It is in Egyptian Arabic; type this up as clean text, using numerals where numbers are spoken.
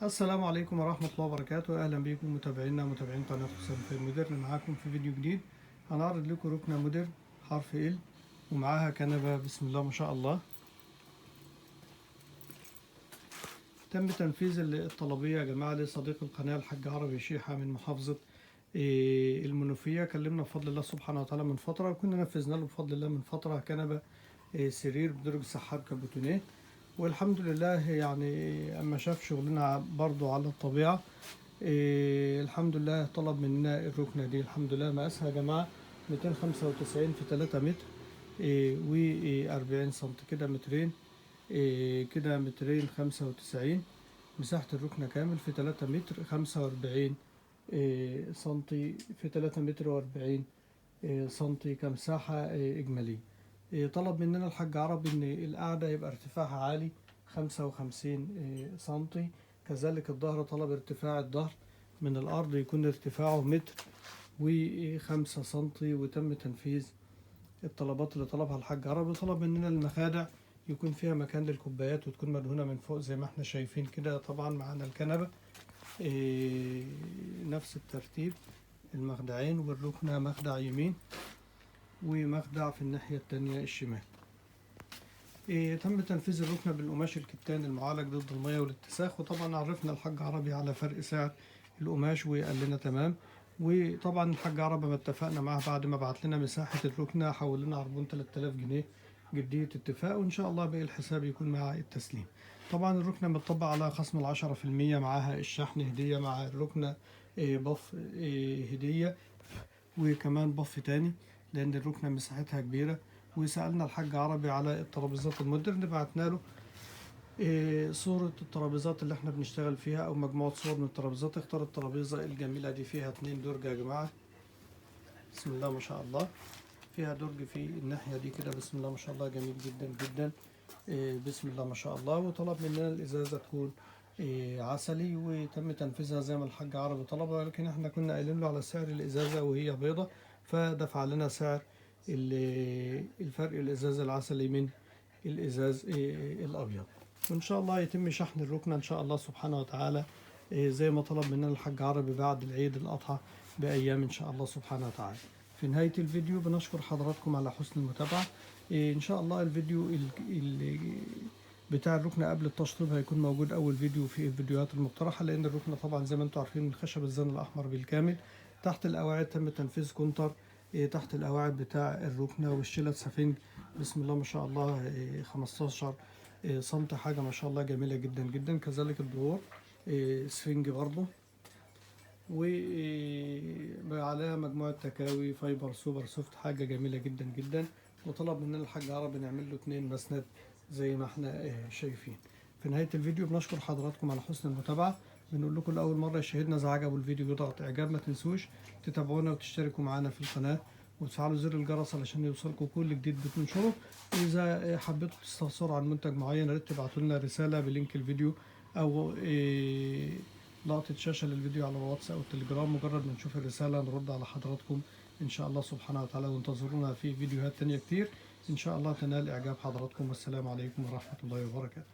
السلام عليكم ورحمة الله وبركاته. أهلا بكم متابعينا متابعين قناة حسام في المودرن. معاكم في فيديو جديد هنعرض لكم ركنة مودرن حرف L ومعاها كنبة بسم الله ما شاء الله. تم تنفيذ الطلبية يا جماعة لصديق القناة الحاج عربي شيحة من محافظة المنوفية. كلمنا بفضل الله سبحانه وتعالى من فترة، وكنا نفذنا له بفضل الله من فترة كنبة سرير بدرج سحاب كابوتونيه، والحمد لله يعني اما شاف شغلنا برضو على الطبيعة الحمد لله طلب مننا الركنة دي. الحمد لله مقاسها يا جماعة 295 في 3 متر و40 سم كده، مترين كده، مترين 95. مساحة الركنة كامل في 3 متر 45 سنتي في 3 متر و40 سنتي كمساحة إجمالية. طلب مننا الحاج عربي إن القعدة يبقى ارتفاعها عالي 55 سنتي. كذلك الظهر طلب ارتفاع الظهر من الأرض يكون ارتفاعه متر و5 سنتي، وتم تنفيذ الطلبات اللي طلبها الحاج عربي. طلب مننا المخادع يكون فيها مكان للكوبايات وتكون مدهونة من فوق زي ما احنا شايفين كده. طبعا معانا الكنبة نفس الترتيب، المخدعين والركنة مخدع يمين ومخدع في الناحية التانية الشمال. تم تنفيذ الركنة بالقماش الكتان المعالج ضد المية والاتساخ، وطبعا عرفنا الحاج عربي على فرق سعر القماش وقال لنا تمام. وطبعا الحاج عربي ما اتفقنا معاه بعد ما بعت لنا مساحة الركنة حول لنا عربون 3000 جنيه جدية اتفاق، وان شاء الله باقي الحساب يكون مع التسليم. طبعا الركنة متطبق على خصم 10%، معاها الشحن هدية، مع الركنة بف هدية، وكمان بف تاني لأن الركنة مساحتها كبيرة. وسألنا الحاج عربي على الترابيزات المودرن، بعتنا له صورة الترابيزات اللي احنا بنشتغل فيها أو مجموعة صور من الترابيزات. اختار الترابيزة الجميلة دي، فيها 2 درج يا جماعة بسم الله ما شاء الله، فيها درج في الناحية دي كده بسم الله ما شاء الله، جميل جدا جدا بسم الله ما شاء الله. وطلب مننا الإزازة تكون عسلي، وتم تنفيذها زي ما الحاج عربي طلبها، لكن احنا كنا قايلين له على سعر الإزازة وهي بيضة، فدفع لنا سعر الفرق الإزاز العسلي من الإزاز الأبيض. وإن شاء الله يتم شحن الركنة إن شاء الله سبحانه وتعالى زي ما طلب مننا الحاج عربي بعد العيد الأضحى بأيام إن شاء الله سبحانه وتعالى. في نهاية الفيديو بنشكر حضراتكم على حسن المتابعة. إن شاء الله الفيديو بتاع الركنة قبل التشطيب هيكون موجود أول فيديو في الفيديوهات المقترحة، لأن الركنة طبعا زي ما انتم عارفين من خشب الزن الأحمر بالكامل. تحت القواعد تم تنفيذ كونتر تحت القواعد بتاع الركنة، والشلة سفنج بسم الله ما شاء الله 15 سم، حاجة ما شاء الله جميلة جدا جدا. كذلك الدور سفنج برضو، وعليها مجموعة تكاوي fiber super soft، حاجة جميلة جدا جدا. وطلب مننا الحاج عربي نعمل له 2 مسند زي ما احنا شايفين. في نهاية الفيديو بنشكر حضراتكم على حسن المتابعة، بنقول لكم لأول مرة يشاهدنا إذا عجبوا الفيديو يضغط إعجاب، ما تنسوش تتابعونا وتشتركوا معانا في القناة وتفعلوا زر الجرس علشان يوصلكم كل جديد بتنشره. وإذا حبيتوا تستفسروا عن منتج معين يا ريت تبعتوا لنا رسالة ب link الفيديو أو لقطة شاشة للفيديو على الواتس أو التليجرام. مجرد ما نشوف الرسالة نرد على حضراتكم إن شاء الله سبحانه وتعالى، وانتظرونا في فيديوهات تانية كتير إن شاء الله تنال إعجاب حضراتكم. والسلام عليكم ورحمة الله وبركاته.